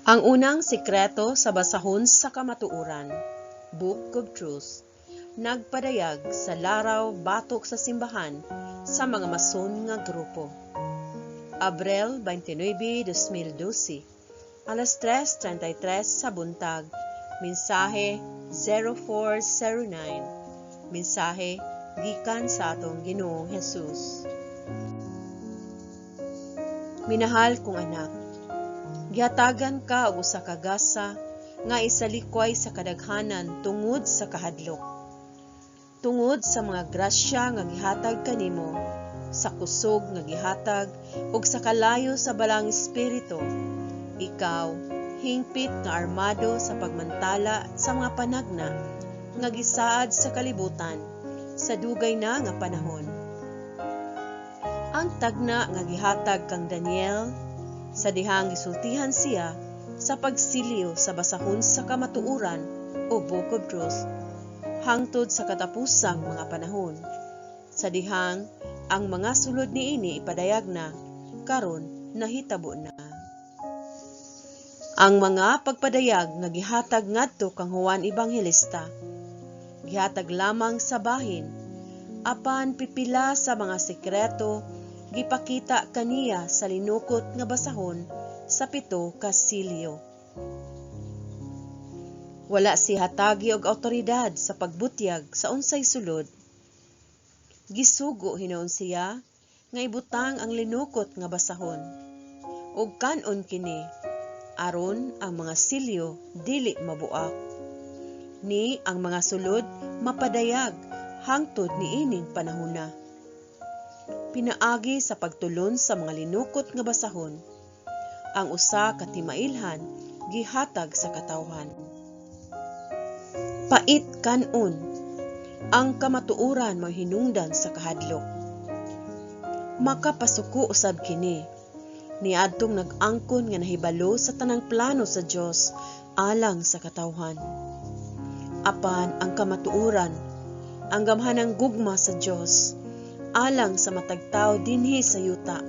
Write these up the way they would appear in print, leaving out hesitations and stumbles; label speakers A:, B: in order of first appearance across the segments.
A: Ang unang sikreto sa basahon sa kamatuoran, Book of Truth, nagpadayag sa laraw batok sa simbahan sa mga Mason nga grupo. Abril 29, 2012, alas 3:33 sa buntag, mensahe 0409, mensahe gikan sa atong Ginoong Hesus. Minahal kong anak, gihatagan ka og usa ka gasa nga isalikway sa kadaghanan tungod sa kahadlok. Tungod sa mga grasya nga gihatag kanimo, sa kusog nga gihatag ug sa kalayo sa Balaang Espiritu, ikaw hingpit nga armado sa pagmantala sa mga panagna nga gisaad sa kalibutan sa dugay na nga panahon. Ang tagna nga gihatag kang Daniel sa dihang gisultihan siya sa pagsilyo sa basahon sa kamatuoran o Book of Truth hangtod sa katapusang mga panahon, sa dihang ang mga sulod niini ipadayag na, karon nahitabo na. Ang mga pagpadayag nga gihatag ngadto kang Juan Ebanghilista gihatag lamang sa bahin, apan pipila sa mga sekreto gipakita kaniya sa linukot nga basahon sa pito ka silyo. Wala siya hatagi og awtoridad sa pagbutyag sa unsay sulod. Gisugo hinuon siya nga ibutang ang linukot nga basahon ug kan-on kini aron ang mga silyo dili mabuak ni ang mga sulod mapadayag hangtod niining panahona. Pinaagi sa pagtulon sa mga linukot nga basahon, ang usa ka timailhan gihatag sa katawhan. Pait kan-on, ang kamatuoran mao'y hinungdan sa kahadlok. Makapasuko usab kini niadtong nag-angkon nga nahibalo sa tanang plano sa Dios alang sa katawhan. Apan ang kamatuoran, ang gamhanang gugma sa Dios alang sa matag tawo dinhi sa yuta,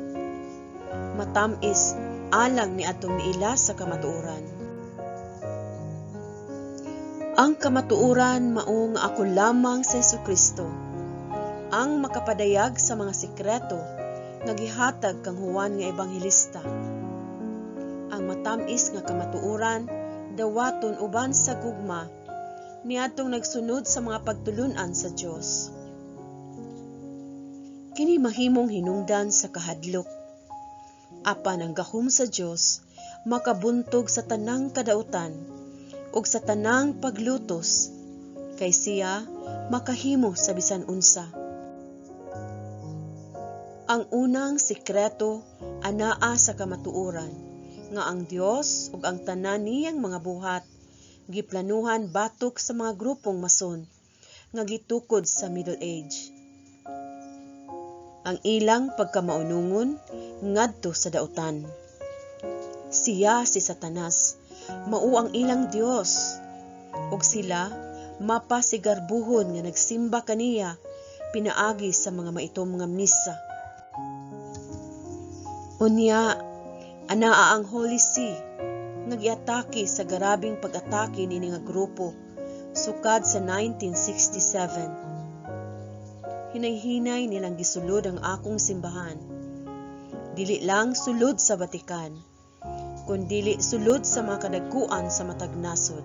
A: matam-is alang niadtong niila sa kamatuoran. Ang kamatuoran mao nga ako lamang si Hesukristo ang makapadayag sa mga sikreto nga gihatag kang Juan nga Ebanghelista. Ang matam-is nga kamatuoran dawaton uban sa gugma niadtong nagsunod sa mga pagtulun-an sa Dios. Kini mahimong hinungdan sa kahadlok. Apan ang gahom sa Dios makabuntog sa tanang kadautan ug sa tanang paglutos, kay siya makahimo sa bisan unsa. Ang unang sikreto anaa sa kamatuoran nga ang Dios ug ang tanan niyang mga buhat giplanuhan batok sa mga grupong Mason nga gitukod sa Middle Age. Ang ilang pagkamaunungon ngadto sa dautan. Siya si Satanas, mao ang ilang Dios, ug sila mapasigarbuhon nga nagsimba kaniya pinaagi sa mga maitom nga misa. Unya, anaa ang Holy See nga giatake sa grabeng pag-atake niini nga grupo sukad sa 1967. Hinay-hinay nilang gisulod ang akong simbahan. Dili lang sulod sa Vatican, kundili sulod sa mga kadagkuan sa matag nasod.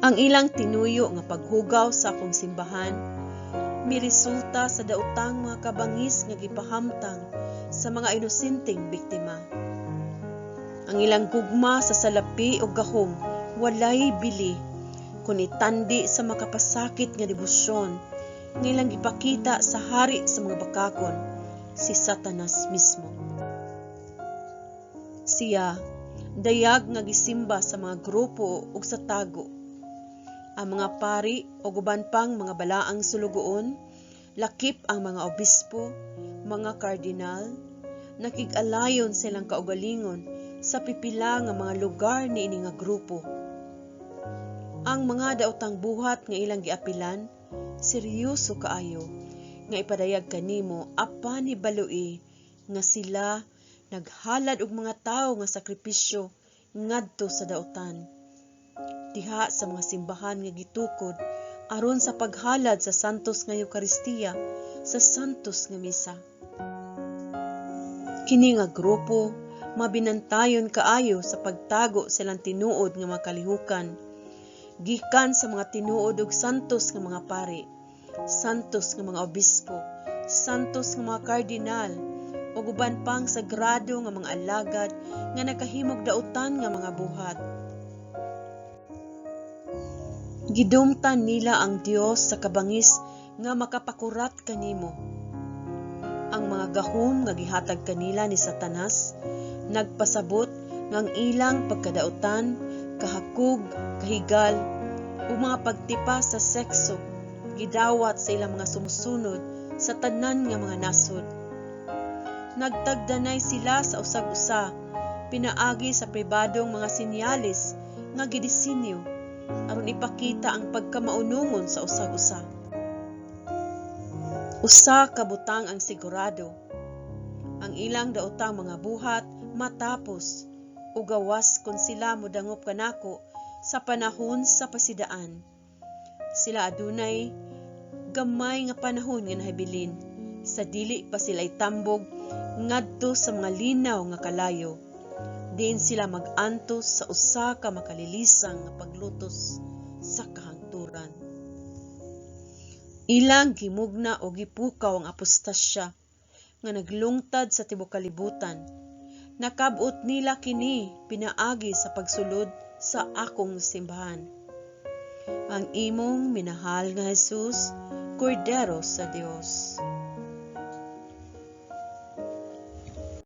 A: Ang ilang tinuyo nga paghugaw sa akong simbahan miresulta sa daotang mga kabangis nga gipahamtang sa mga inosenteng biktima. Ang ilang gugma sa salapi o gahom walay bili kun itandi sa makapasakit nga debosyon nga ilang gipakita sa hari sa mga bakakon, si Satanas mismo. Siya dayag nga gisimba sa mga grupo ug sa tago. Ang mga pari ug uban pang mga balaang sulugoon, lakip ang mga obispo, mga kardinal, nakig-alayon sa ilang kaugalingon sa pipila nga mga lugar niini nga grupo. Ang mga daotang buhat nga ilang giapilan, seryoso kaayo nga ipadayag kanimo, apan hibaloi nga sila Naghalad og mga tawo nga sakripisyo ngadto sa daotan. Diha sa mga simbahan nga gitukod aron sa paghalad sa Santos nga Eukaristiya sa Santos nga Misa. Kini nga grupo mabinantayon kaayo sa pagtago sa ilang tinuod nga mga kalihukan gikan sa mga tinuod ug santos nga mga pari, santos nga mga obispo, santos nga mga kardinal, ug uban pang sagrado nga mga alagad nga nakahimog dautan nga mga buhat. Gidumtan nila ang Dios sa kabangis nga makapakurat kanimo. Ang mga gahom nga gihatag kanila ni Satanas nagpasabot nga ang ilang pagkadautan, kahakog, kahigal, ug mga pagtipa sa sekso gidawat sa ilang mga sumusunod sa tanan nga mga nasod. Nagtagdanay sila sa usag-usa pinaagi sa pribadong mga senyales nga gidisenyo aron ipakita ang pagkamaunungon sa usag-usa. Usa ka butang ang sigurado: ang ilang daotang mga buhat matapos ug gawas kon sila modangop kanako sa panahon sa pasidaan. Sila adunay gamay nga panahon nga nahibilin sa dili pa sila itambog ngadto sa mga linaw nga kalayo, diin sila mag-antos sa usa ka makalilisang nga paglutos sa kahangturan. Ilang gimugna o gipukaw ang apostasya nga naglungtad sa tibuok kalibutan. Nakab-ot nila kini pinaagi sa pagsulod sa akong simbahan. Ang imong minahal nga Jesus, Kordero sa Dios.